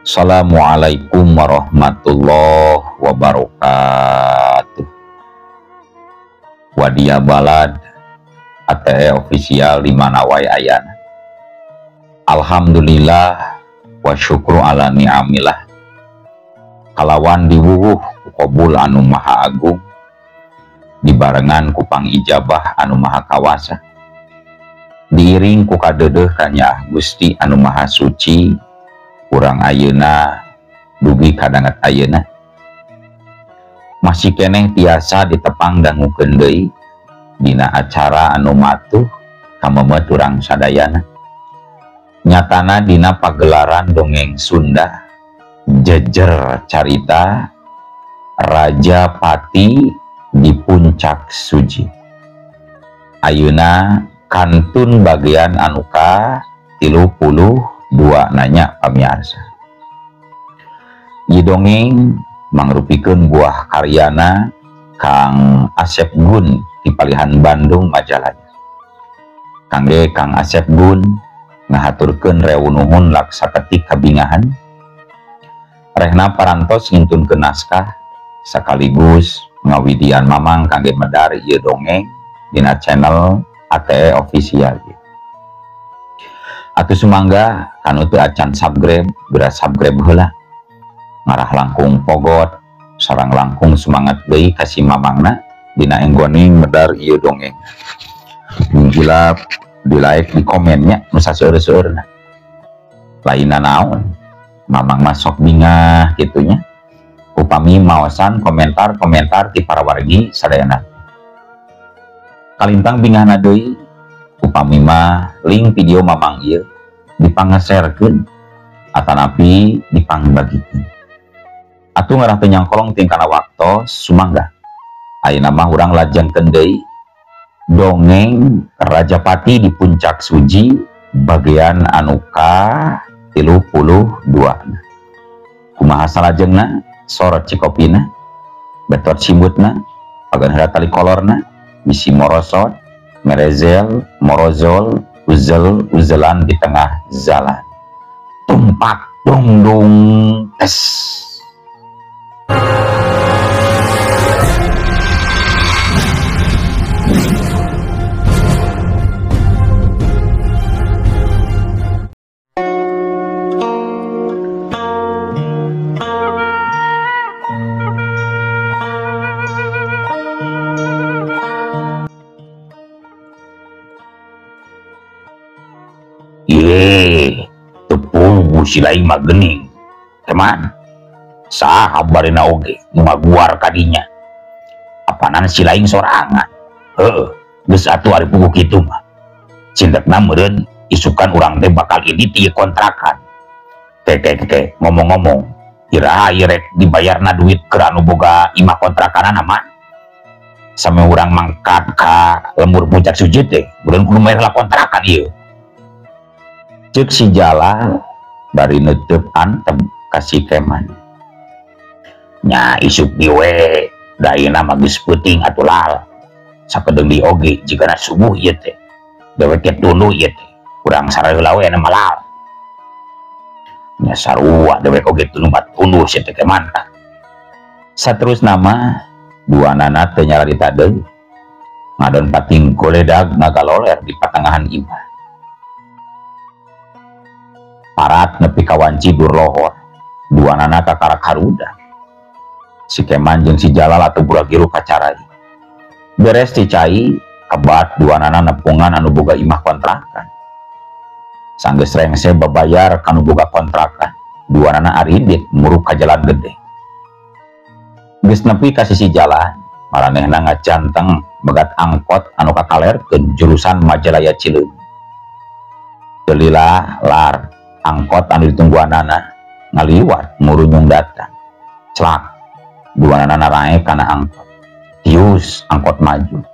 Assalamualaikum warahmatullahi wabarakatuh. Wadia Balad ATE official di mana wae ayana. Alhamdulillah wa syukru ala ni'amillah. Kalawan diwuwuh ku qabul anu maha agung, dibarengan ku pangijabah anu maha kawasa, diiring ku kadeudeuh kanyaah Gusti anu maha suci. Urang ayeuna dugi kadanget ayeuna masih keneh tiasa ditepang dangukeun deui dina acara anu matuh kamemet urang sadayana. Nyatana dina pagelaran dongeng Sunda jejer carita Raja Pati di Puncak Suji. Ayeuna kantun bagian anu ka 32 nanya pamiarsa. Ieu dongeng mangrupikeun buah karyana Kang Asep Gun di Palihan Bandung Majalaya. Kangge Kang Asep Gun ngahaturkeun rewu nuhun laksaketik kabingahan. Rehna parantos ngintunkeun naskah sekaligus ngawidian mamang kangge medar ieu dongeng dina channel ATE official. Atuh sumangga kanu teu acan subscribe, geura subscribe heula. Ngarah langkung pogot sareng langkung semangat deui ka si mamangna dina enggoning medar ieu dongeng. Hilap di like, di komennya nu saseueur-seueurna. Lainna naon? Mamang masuk bingah gitunya. Upami maosan komentar-komentar ti para wargi sadayana. Kalintang bingahna deui upami mah link video mamang ieu dipangaserkeun atanapi dipangbagikeun. Atuh ngarah teu nyangkolong tingkana waktos sumangga. Ayeuna mah urang lajengkeun deui dongeng Raja Pati di Puncak Suji bagian anu ka 32. Kumaha salajengna, sorot cikopina, betot simbutna, pagan heula tali kolorna, bisi morosot, merezel, morozol, uzel, uzelan di tengah jalan. Tumpak, dung dung, tes. Si lain mah geuning teman saha barina oge nu ngaguar kadinya apanan si lain sorangan. Heuh geus atuh ari puguh kitu mah cindekna meureun isukan urang teh bakal ini ti kontrakan. Ke ngomong-ngomong iraha ieu rek dibayarna duit keur anu boga imah kontrakanana mah sampe urang mangkat ka lembur Puncak Suji teh meureun kudu bayar lah kontrakan ieu. Ceuk si Jalal bari nutup antem kasih keman nya isuk diwe daina mah geus peuting atuh lal sakedeung di oge jigana subuh ieu teh dewek teh tunduh ieu teh urang saraheula we na malal nya sarua dewek oge tunduh mah tunduh sia teh keman tah. Saterusna mah duanana teu nyararita deui ngadon pating goledag ngagaloler di patengahan imah. Parat nepi ka wanci dur lohor duanana kakarak haruda. Si Keman jeung si Jalal atau buragiru kacarai beres ti cai kebat duanana nepungan anu boga imah kontrakan. Sanggeus rengse babayar kanu boga kontrakan duanana aridit muruk ka jalan gede. Geus nepi ka sisi jalan maranehna ngacanteng megat angkot anu kakalerkeun jurusan Majalaya Cileunyi. Teu lar angkot anu ditungguanana ngaliwat murunyung datang. Celak duanana naraek kana angkot. Tius angkot maju.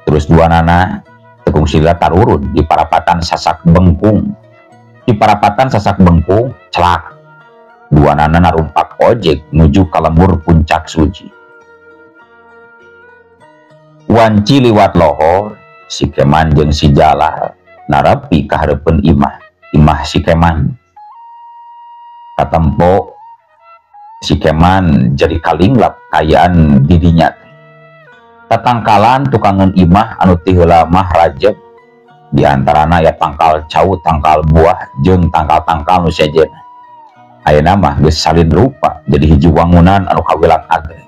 Terus duanana tekung sila tarurun di parapatan Sasak Bengkung. Di parapatan Sasak Bengkung celak duanana narumpak ojek nuju ka lembur Puncak Suji. Wanci liwat lohor si Keman jeung si Jalal narapi ka hareupeun imah. Imah si Keman. Katempo si Keman jadi kalinglap kayaan didinya teh. Tatangkalan tukangeun imah anu ti heula mah rajeb, di antarana ya tangkal cau, tangkal buah jeung tangkal-tangkal nu sejenna. Ayeuna mah geus salin rupa jadi hiji wangunan anu kawilang agreng.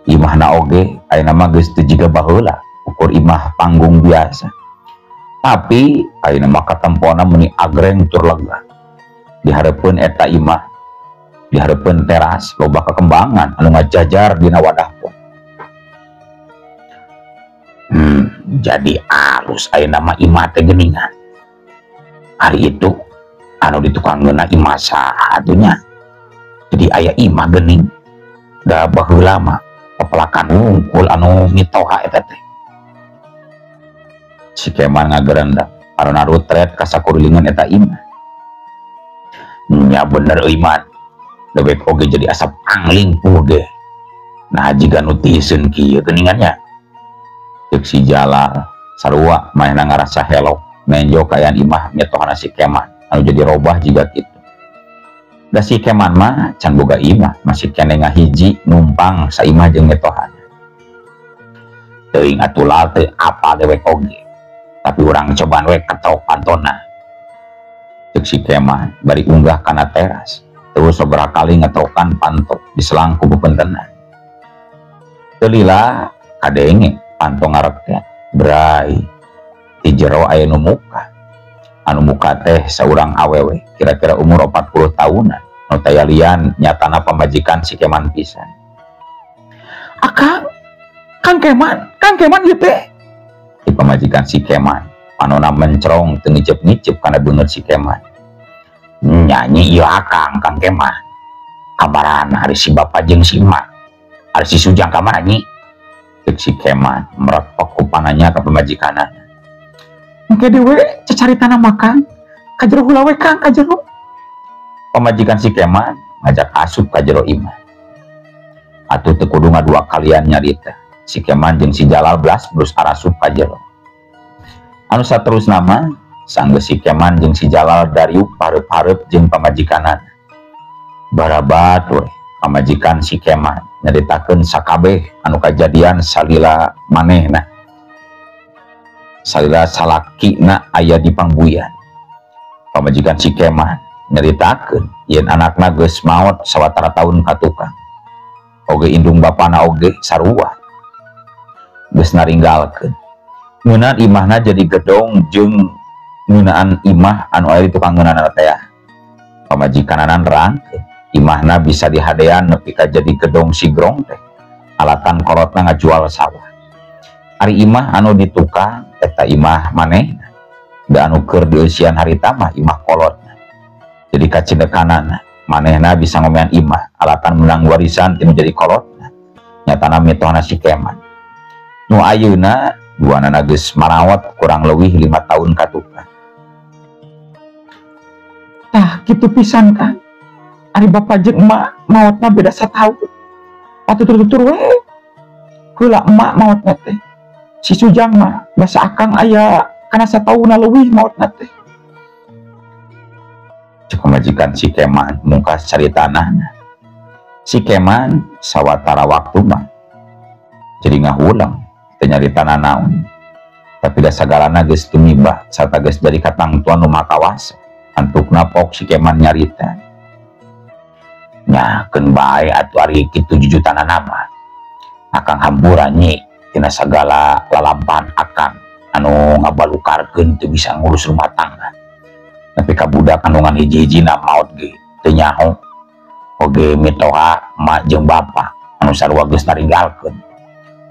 Imahna oge ayeuna mah geus teu jiga baheula, ukur imah panggung biasa. Tapi ayeuna mah katempona meuni agreng tur lega. Di hareupeun eta imah, di hareupeun teras loba kekembangan anu ngajajar dina wadah pot. Jadi alus ayeuna mah imah teh geuningan. Hari itu anu ditukangeunna imah saha atuh nya. Jadi aya imah geuning. Da baheula mah pepelakan wungkul anu mitoha eta teh. Si Keman ngagerendap anu narutret ka sakurilingan eta imah. Nya bener euy man. Dewek oge jadi asap angling puh ge. Nah jiga nu tiiseun kieu geuningannya. Ceuk si Jalal sarua manehna ngarasa helok nenjo kaayaan imah mitohana si Keman anu jadi robah jiga kitu. Da si Keman mah can boga imah, masih keneh ngahiji numpang saimah jeung mitohana. Teuing atuh lal teu apal dewek oge. Tapi urang cobaan we ketok pantona. Ceuk si Keman bari unggah kana teras, terus sabaraha kali ngetokan panto diselang ku bepentenan. Teu lila kadenge panto ngareket, bray di jero aya nu muka. Anu muka teh saurang awewe kira-kira umur 40 tahunan, nu taya lian nyatana pamajikan si Keman pisan. Akang, Kang Keman, Kang Keman ieu teh. Di pamajikan si Keman panona mencrong teu ngiceup-ngiceup kana beungeut si Keman. Nyanyi ieu akang Kang Keman. Kabaran hari si bapak jeung si emak, hari si Sujang ka mana nyi? Ceuk si Keman merepek ku pananya ka pamajikanna. Engke dewe cacaritana makan ka jero heula we Kang, ka jero. Pamajikan si Keman ngajak asup ka jero imah. Atuh teu kudu ngadua kalian nyarita. Si Keman jeung si Jalal blas blus arasup ka jero. Anu saterusna mah sanggeus si Keman jeung si Jalal dariuk pareup-pareup jeung pamajikanana. Barabat we pamajikan si Keman nyaritakeun sakabeh anu kajadian salila manehna. Salila salakina aya di pangbuyan. Pamajikan si Keman nyaritakeun yen anakna geus maot sawatara taun ka tukang. Oge indung bapana oge sarua geus naringgalkeun. Ngeunaan imahna jadi gedong jeung ngeunaan imah anu aya di tukang ngeunaan teh. Pamajikanana nerangkeun imahna bisa dihadean nepi ka jadi gedong sigrong teh. Alatan kolotna ngajual sawah. Ari imah anu ditukang eta imah manehna. Da anu keur dieusian harita mah imah kolotna. Jadi kacinekanana manehna bisa ngomean imah alatan menang warisan tinu jadi kolotna. Nyatana mitohna si Keman. Nu ayeuna duanana geus marawat kurang leuwih 5 tahun ka tukang. Tah kitu pisan Kang. Ari bapak jeung emak maotna beda sataun. Patutur-tutur we. Heula emak maotna teh. Si Sujang mah basa akang aya kana sataunna leuwih maotna teh. Ceuk pamajikan si Keman mungkas caritanana. Si Keman sawatara waktu mah jadi ngahulang teu nyaritana naon. Tapi da sagalana geus tumibah sarta geus jadi katangtuan nu maha kawasa. Antukna pok si Keman nyarita. Nya keun bae atuh ari kitu jujutanana mah. Akang hampura nyi tina sagala lalampahan akang anu ngabalukarkeun teu bisa ngurus rumah tangga. Tapi ka budak kandungan hiji-hijina maot ge teu nyaho. Oge mitoha emak jeung bapa anu sarua geus naringgalkeun.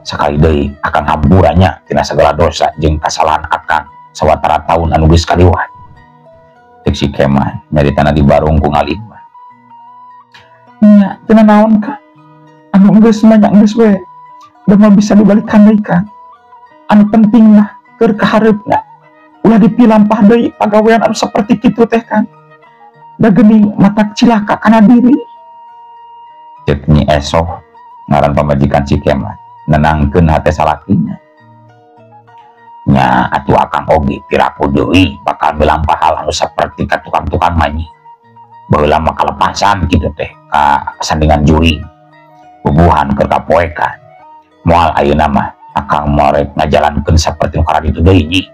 Sakali deui akang hampura nya tina sagala dosa jeung kasalahan akang sawatara taun anu geus kaliwat. Ceuk si Keman nyaritana di barung ku ngalimah. Nya teu naon Kang. Anu geus mah nya geus we. Da moal bisa dibalikan deui Kang. Anu penting mah keur kahareupna. Ulah dipilampah deui pagawean anu saperti kitu teh Kang. Da geuning matak cilaka kana diri. Ceuk Nyi Esoh ngaran pamajikan si Keman nenangkeun hate salakina. Nya atuh akang oge piraku deui bakal milampah hal anu saperti ka tukang-tukang mah nyi. Baheula mah kalepasan kitu teh ka sandingan juring. Bubuhan keur kapoekan. Moal ayeuna mah akang moal rek ngajalankeun saperti nu kararitu deui nyi.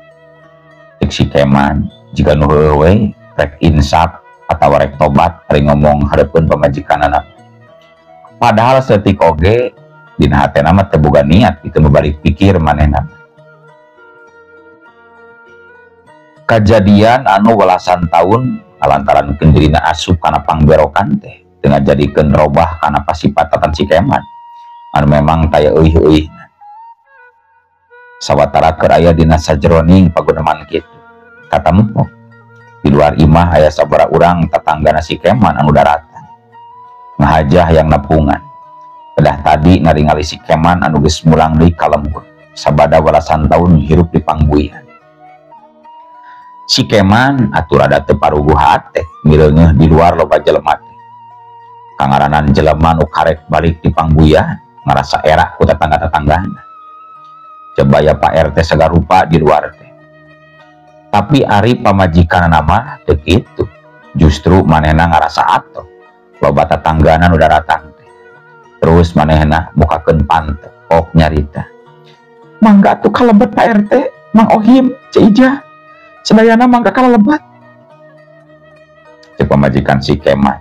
Cek si Keman jiga nu heueuh we rek insaf atawa rek tobat ari ngomong hareupeun pamajikanana. Padahal saeutik oge dina hatena mah teu boga niat pikeun balik pikir manehna. Kajadian anu welasan taun lantaran dirina asup kana pangberokan teh teu ngajadikeun robah kana pasipatatan si Keman anu memang taya euih-euihna. Sawatara keur aya dina sajeroning paguneman kitu katempo di luar imah aya sabaraha urang tatanggana si Keman anu daratan ngahajah yang nepungan. Pedah tadi ngaringali si Keman anu geus mulang deui ka lembur sabada welasan taun hirup di pangbuihan. Si Keman atuh rada teu paruguh hate mireungeuh di luar loba jelema teh. Kangaranan jelema nu karek balik di pangbuihan ngarasa era ku tetangga-tetanggana. Coba ya Pak RT sagarupa di luar teh. Tapi ari pamajikanana mah teu kitu. Justru manehna ngarasa atuh loba tetanggana nu daratang teh. Terus manehna mukakeun pantek ok nyarita. Mangga atuh kalebet Pak RT, Mang Ohim, Ceu Ijah. Sadayana mangga kalebet. Cek pamajikan si Keman.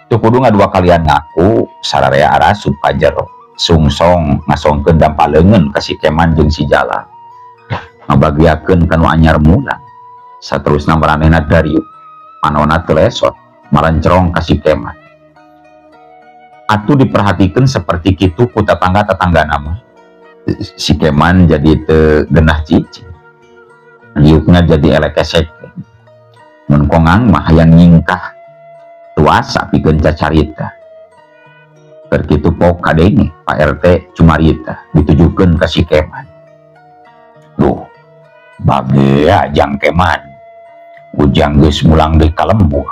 Teu kudu ngadua kalian ngaku sararea arasup ka jero. Sungsong ngasongkeun dampa leungeun ka si Keman jeung si Jalal. Ngabagiakeun ka nu anyar mulang. Saterusna maranehna dariuk. Manona teu lesot, malencerong ka si Keman. Atuh diperhatikeun seperti kitu ku tetangga-tetanggana mah. Si Keman jadi teu genah cicing. Liukna jadi elekesek. Mun kongang mah hayang nyingkah tuasa pikeun cacarita. Keur kitu pok kadenge Pak RT cumarita ditujukeun ka si Keman. Duh, bagea jang Keman. Ujang geus mulang deui ka lembur.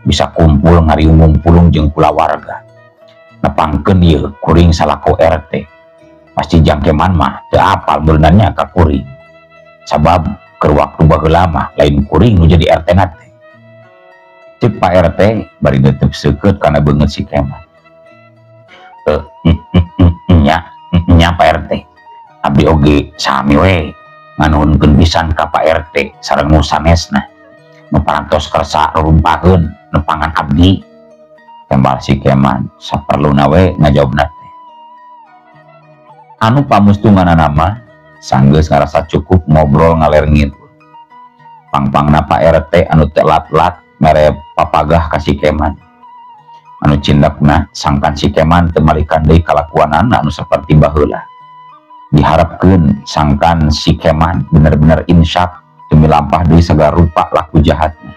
Bisa kumpul ngariung pulung jeung kulawarga. Nepangkeun ieu kuring salaku RT. Pasti jang Keman mah teu apal beunannya ka kuring. Sabab keur waktu baheula mah lain kuring nu jadi RT na teh. Cek Pak RT bari neuteuk seukeut kana beungeut si Keman. Nya Pak RT. Abdi oge sami we nganuhunkeun pisan ka Pak RT sareng nu sanesna. Nu parantos kersa rurumpaheun nepangan abdi. Tembal si Keman saperluna we ngajawabna teh. Anu pamustunganana mah sanggeus ngarasa cukup ngobrol ngaler ngidul. Pangpangna Pak RT anu teu lat-lat mere papagah ka si Keman. Anu cindakna sangkan si Keman teu malikan deui kalakuanana anu saperti baheula. Diharapkeun sangkan si Keman bener-bener insyaf teu milampah deui sagala rupa laku jahatna.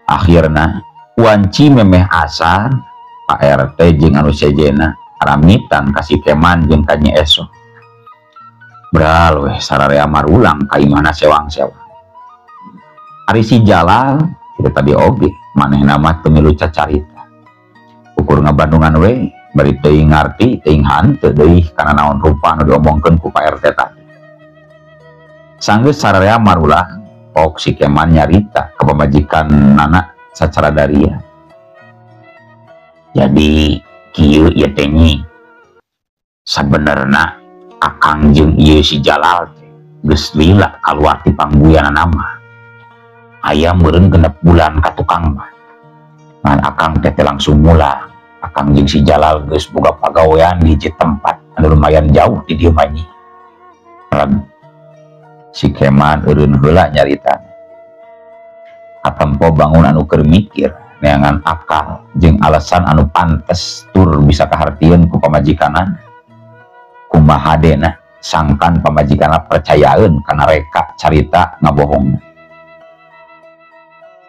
Akhirna wanci memeh asar Pak RT jeung anu sejena aramitan ka si Keman jeung ka Nyi Esok. Bral weh sararea marulang ka imahna sewang-sewang. Ari si Jalal kitu tadi oge manehna mah teu milu cacarita. Ukur ngabandungan we bari teuing ngarti teuing hanteu deui kana naon rupa nu diomongkeun ku Pak RT tadi. Sanggeus sararea marulang pok si Keman nyarita ka pamajikan nana sacara daria. Jadi kieu ieu teh nyi. Sabenerna akang jeung ieu si Jalal teh geus lila kaluar ti pangbuyanana mah. Aya meureun 6 bulan ka tukang mah. Ngan akang teh langsung mulang. Akang jeung si Jalal geus boga pagawean di hiji tempat anu lumayan jauh di dieu mah nyi. Si Keman eureun heula nyarita. Katempo bangun anu keur mikir neangan akal jeung alasan anu pantes tur bisa kahartieun ku pamajikanana. Kumaha dena sangkan pamajikanna percayaeun kana reka carita ngabohongna.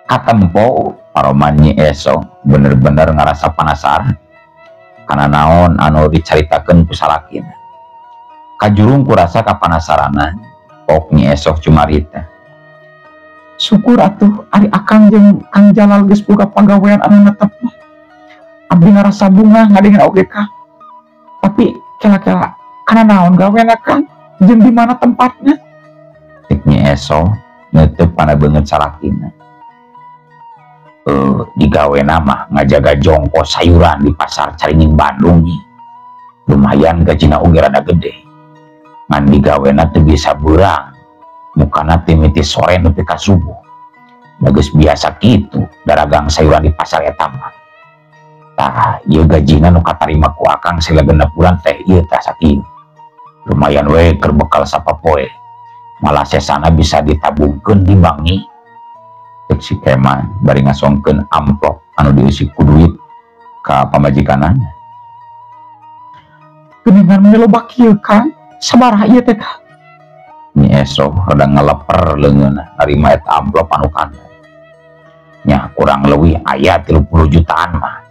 Katempo paroman Nyi Eso bener-bener ngarasa penasaran kana naon anu dicaritakeun ku salakina. Kajurung kurasa kapanasaranan pok Nyi Eso cumarita. Syukur atuh ari akang jeung Kang Jalal geus boga pagawean anu netep mah. Abdi ngarasa bungah ngadengin oge Kang. Tapi kela-kela kana naon gawena Kang? Jeung di mana tempatnya? Cek Nyi Eso neuteuk kana beungeut salakina. Digawe nama ngajaga jongko sayuran di pasar Caringin Bandung nih. Lumayan gajina oge rada gede. Ngan digawena teu bisa beurang. Mukana teh miti sore nepi ka subuh. Da geus biasa kitu daragang sayuran di pasar eta mah. Tah, ieu gajina nu katarima ku akang sila 6 bulan teh ieu tah sakieu. Lumayan we keur bekal sapapoe. Malah sesana bisa ditabungkeun di bank nih. Cek si Keman bari ngasongkeun amplop anu dieusi ku duit ka pamajikanana. Geuningan meni loba kieu Kang, sabaraha ieu teh Kang? Nyi Esoh rada ngeleper leungeunna narima eta amplop anu kana. Nya kurang leuwih aya 30 jutaan mah.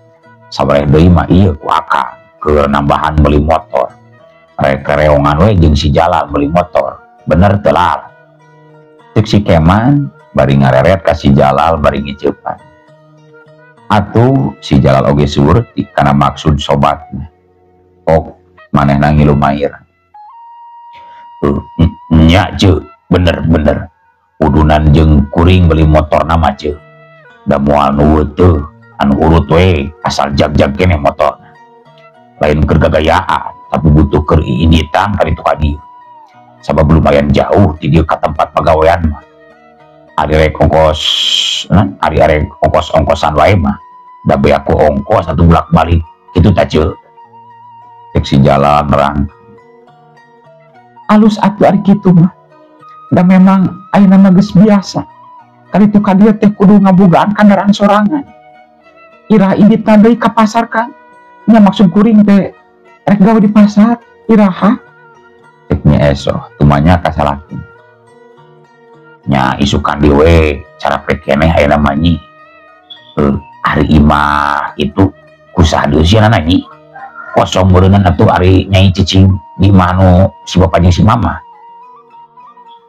Sabareh deui mah ieu ku akang keur nambahan meuli motor. Rek reongan we jeung si Jalal meuli motor. Bener teu Lal? Cek si Keman bari ngareret ka si Jalal bari ngiceupan. Atuh si Jalal oge surti kana maksud sobatna. Ok manehna ngilu mair. Nya ce, bener-bener. Udunan jeung kuring beli motor nama ce. Da moal nuweuh teu, anu urut we asal jag-jag keneh motor. Lain keur gagayaan, tapi butuh keur iinditan ka ditu ka dieu. Sabab lumayan jauh ti dieu ka tempat pagawean mah. Ari rek ongkos, ari arek ongkos-ongkosan wae mah. Da beak ku ongkos atuh bolak-balik kitu ta ce. Cek si Jalal nerang. Alus atuh ari kitu mah. Da memang ayeuna mah geus biasa. Kaditu ka dieu teh kudu ngabogaan kendaraan sorangan. Irah inditna deui ka pasar Kang. Nya maksud kuring teh rek gawe di pasar, iraha? Cek Nyi Esoh tumanya ka salaki. Nya isukan deui we cara pek keneh ayeuna mah nyi. Ari imah itu kusaha deui sieuna nyi. Kosong meureunnan atuh ari nyai cicing di imah nu si bapa jeung si mama.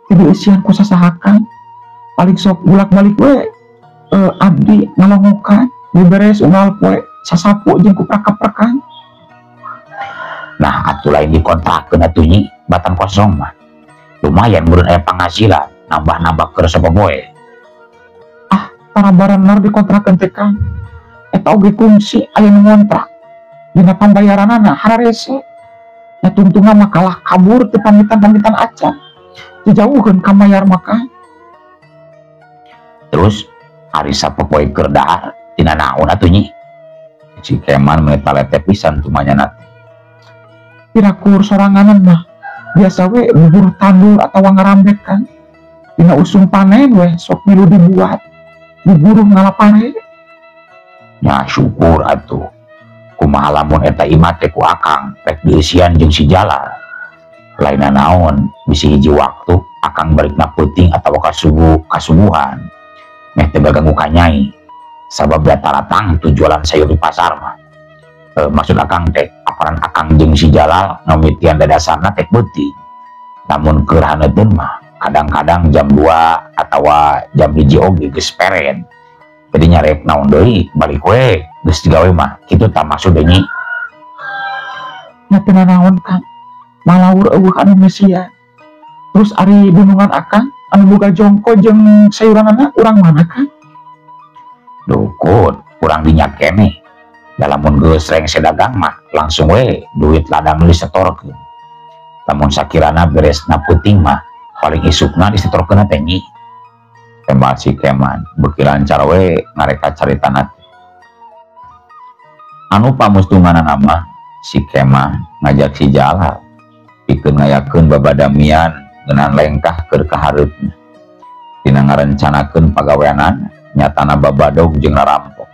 Jadi eusian ku sasaha Kang. Paling sok bolak-balik we abdi ngalongokan diberes unggal poe sasapu jeung ku prakap-prakan. Nah atuh lain dikontrakeun atuh nyi batan kosong mah. Lumayan meureun aya panghasilan nambah-nambah keur sapopoe. Ah, tara barener dikontrakeun teh Kang. Eta oge kungsi aya nu ngontrak. Dina pambayaranana hararese. Nya tungtungna mah kalah kabur teu pamitan-pamitan acan. Dijauhkeun ka mayar mah Kang. Terus ari sapopoe keur dahar tina naon atuh nyi? Si Keman meuni talete pisan tumanya teh. Pirakur soranganan mah biasa we bubur tandur atawa ngarambet Kang. Dina usum panen we sok milu dibuat. Buburuh ngalapare. Nya syukur atuh. Kumaha lamun eta imah teh ku akang rek dieusian jeung si Jalal. Lainna naon bisi hiji waktu akang balikna peuting atawa kasubuhan. Meh teu gaganggu ka nyai. Sabab dataratang tu jualan sayur di pasar mah. Maksud akang teh aparan akang jeung si Jalal ngamitian dadasarna teh peuting. Namun keur haneuteun mah kadang-kadang jam 2 atawa jam 1 oge geus peren. Jadi nyarek naon deui balik we geus digawe mah kitu tah maksud deui nyi. Nya teu nanaon Kang. Malaur eueuh anu mesian. Terus ari dunungan akang anu boga jongko jeung sayuranana urang mana Kang? Dukun urang dinya keneh. Da lamun geus rengse dagang mah langsung we duit ladang nu disetorkeun. Lamun sakirana beresna peuting mah paling isukna disetorkeun teh nyi. Tembak si Keman beuki lancar we ngareka caritana teh. Anu pamustunganana mah si Keman ngajak si Jalal pikeun ngayakeun babadamian ngeunaan lengkah keur kahareupna. Dina ngarencanakeun pagaweanana nyatana babadog jeung rarampok.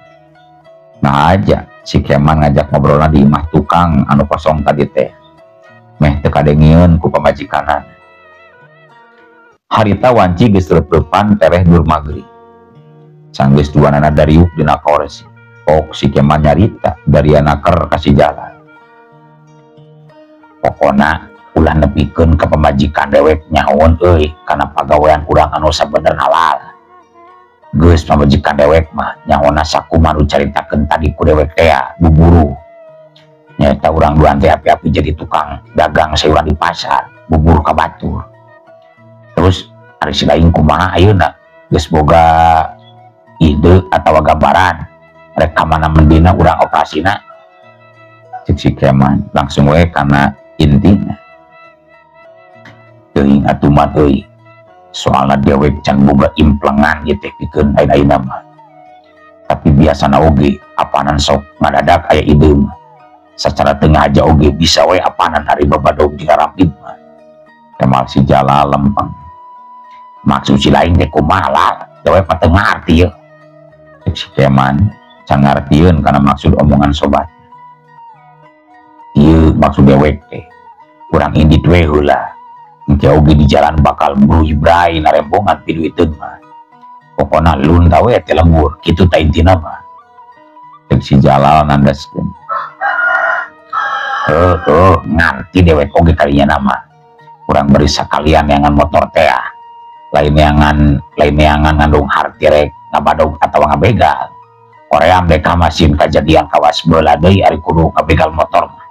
Nah aja si Keman ngajak ngobrolna di imah tukang anu kosong tadi teh. Meh teu kadengieun ku pamajikanana. Harita wanci geus reup-reupan tereh dur magrib. Sanggeus duanana dariuk dina korsi. Ok si Keman nyarita dariana ker ka si Jalal. Pokona ulah nepikeun ka pamajikan dewek nyahoan euy kana pagawean urang anu sabenerna halal. Geus pamajikan dewek mah nyahona sakumaha nu caritakeun tadi ku dewek tea buburu. Nyaeta urang duaan teh api-api jadi tukang dagang sayuran di pasar, bubur ka batur. Terus ari si lain kumaha ayeuna geus boga Ide atau gambaran rek ka mana mendina urang operasina. Cek si Keman langsung we kana intina. Teuing atuh mah euy. Soalna dewek can boga implengan ieu teh pikeun ayeuna mah. Tapi biasana oge apanan sok ngadadak aya ide mah. Secara tengah aja oge bisa we apanan hari babadog jeung rampit mah. Kemal si Jalal lempeng. Maksud si lain teh kumaha lah, dewek mah teu ngarti yeuh. Cek si Keman can ngartieun kana maksud omongan sobat. Ieu maksud dewek teh kurang indit we heula. Engke oge di jalan bakal bruy-bray narembongan piduiteun mah. Pokona lun we teh lembur, kitu ta intina mah. Cek si Jalal nandaskeun. Heuh, ngarti dewek oge kalinya nama. Kurang beri sakalian neangan motor teh. Lain neangan ngandung harti rek ngabadog atawa ngabegal. Koream deka masin kajadian kawas beula deui ari kudu ngabegal motor mah.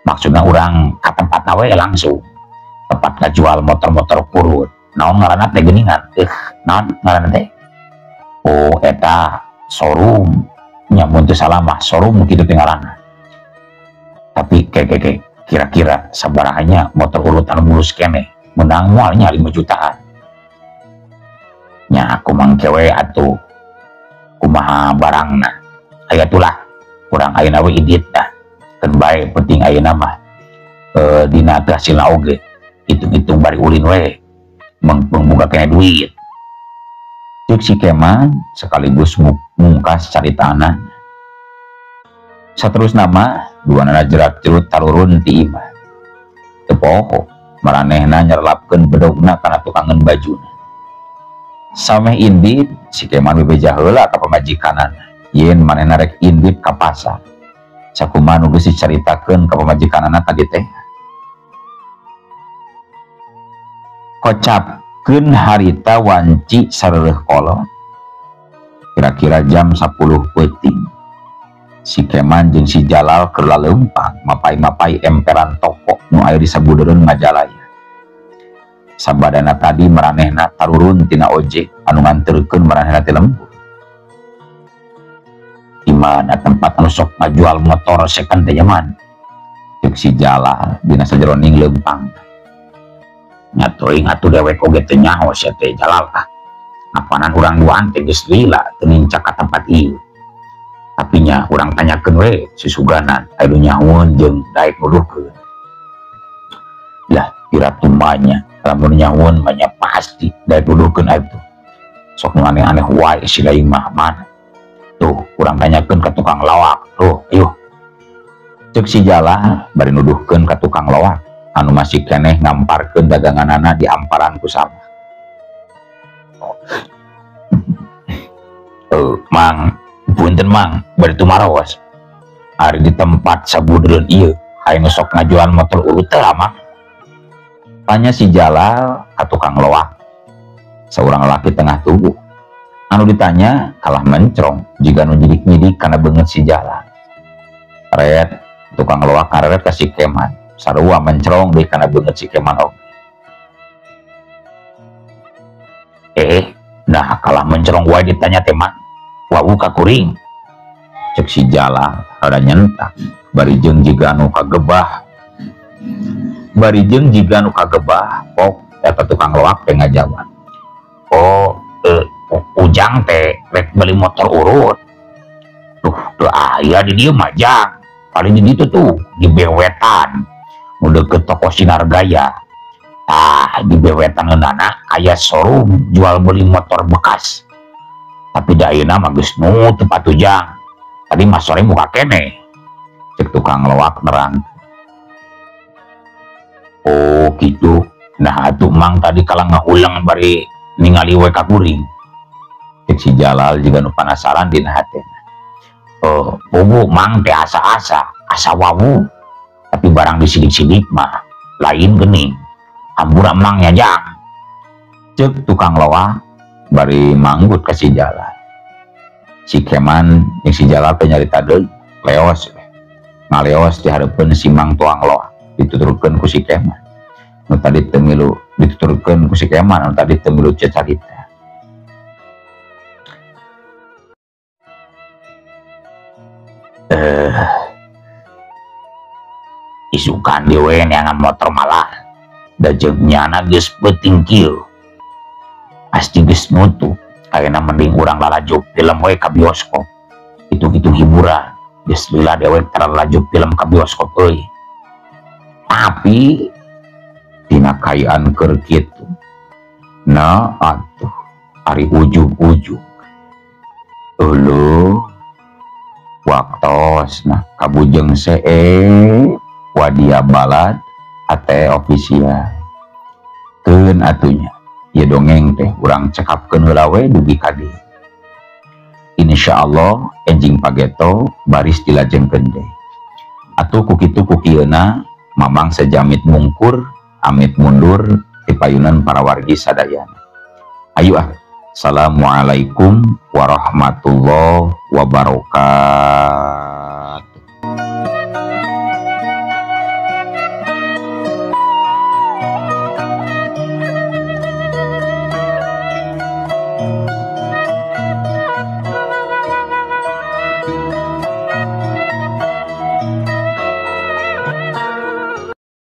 Maksudna urang ka tempatna we langsung. Tempat ngajual motor-motor kurut. Naon ngaranna teh geuningan? Naon ngaranna teh? Oh, eta showroom. Nya mun teu salah mah showroom kitu teh ngaranna. Tapi keke kira-kira sabarahanya motor urutan mulus keneh menang moalnya 5 jutaan. Nya aku mangke we atuh kumaha barangna. Aya tulah kurang ayeuna we idit dah. Keun bae penting ayeuna mah dina hasilna oge. Hitung-hitung bari ulin we mengbuka kena duit. Cek si Keman sekaligus mungkas caritana. Saterusna mah duanana jerat jerut tarurun ti imah. Teu poho maranehna nyerlapkeun bedogna kana tukangeun bajuna. Sameh indit si Keman bebeja heula ka pamajikanana yen manehna rek indit ka pasar. Sakumaha nu geus dicaritakeun ka pamajikanana tadi teh. Kocapkeun harita wanci sareureun kolot. Kira-kira jam 10 peuting. Si Keman jeung si Jalal keur laleumpang mapai-mapai emperan toko nu aya di sabudeureun Majalaya. Sabadana tadi maranehna tarurun tina ojek anu nganterkeun maranehna ti lembur. Di mana tempat anu sok ngajual motor second teh nyaman? Ceuk si Jalal dina sajeroning leumpang. Nya teuing atuh dewek oge teu nyaho sia teh Jalal ah. Apanan urang duaan teh geus lila teu nincak ka tempat ieu. Tapi nya urang tanyakeun we susuganan aya nu nyahoeun jeung daek nuduhkeun. Lah pira tumanya lamun nyahoeun mah nya pasti daek nuduhkeun atuh. Sok nu aneh-aneh wae si lain mah mana. Tuh urang tanyakeun ka tukang lawak. Tuh ayo. Ceuk si Jalal bari nuduhkeun ka tukang lawak anu masih keneh ngamparkeun daganganana di amparan ku sama. Mang, punten mang, bari tumaros. Ari di tempat sabudeureun ieu, aya nu sok ngajual motor urut teh mang. Tanya si Jalal ka tukang loak. Seorang laki tengah tubuh. Anu ditanya kalah mencrong jiga nu nyidik-nyidik kana beungeut si Jalal. Ret, tukang loak kareret ka si Keman. Sarua mencrong deui kana beungeut si Keman oge. Nah kalah mencrong wae ditanya teh mang. Wau ka kuring. Cek si Jalal rada nyentak bari jeung jiga nu kagebah. Bari jeung jiga nu kagebah pok eta tukang loak teh ngajawab. Oh, ujang teh rek beli motor urut. Tuh, teu aya di dieu mah jang. Paling di ditu tuh di bewetan. Nu deukeut toko Sinar Gaya. Tah di bewetan ngeunana aya showroom jual beli motor bekas. Tapi da ayeuna mah geus nutup atuh jang. Tadi mah sore muka keneh. Cek tukang loak nerang. Oh gitu. Nah atuh mang tadi kalah ngahulang bari ningali we ka kuring. Cek si Jalal juga nu panasaran dina hatena. Oh, bubu mang teh asa-asa, asa wawu. Tapi barang disidik-sidik mah lain geuning. Hampura mang nya jang. Cek tukang loak bari manggut ka si Jalal. Si Keman jeung si Jalal teh nyarita deui, leos ngaleos di hareupeun si mang tuang loak dituturkeun ku si Keman. Nu tadi teu milu dituturkeun ku si Keman, nu tadi teu milu carita. Isukan dewe neangan motor malah da jeung nyana geus peuting kieu. Pasti geus nutup. Ayeuna mending urang lalajo film we ka bioskop. Hitung-hitung hiburan. Geus lila dewek tara lalajo film ka bioskop euy. Tapi tina kaayaan keur kitu. Nah atuh ari ujug-ujug. Euleuh waktosna kabujeng see wadia balad ate official. Keun atunya ieu dongeng teh urang cekapkeun heula we dugi ka dieu. Insyaallah enjing pageto baris dilajengkeun deui. Atuh ku kitu ku kieuna Mamang sejamit mungkur amit mundur tipayunan para wargi sadayana. Ayo ah. Assalamualaikum warahmatullahi wabarakatuh.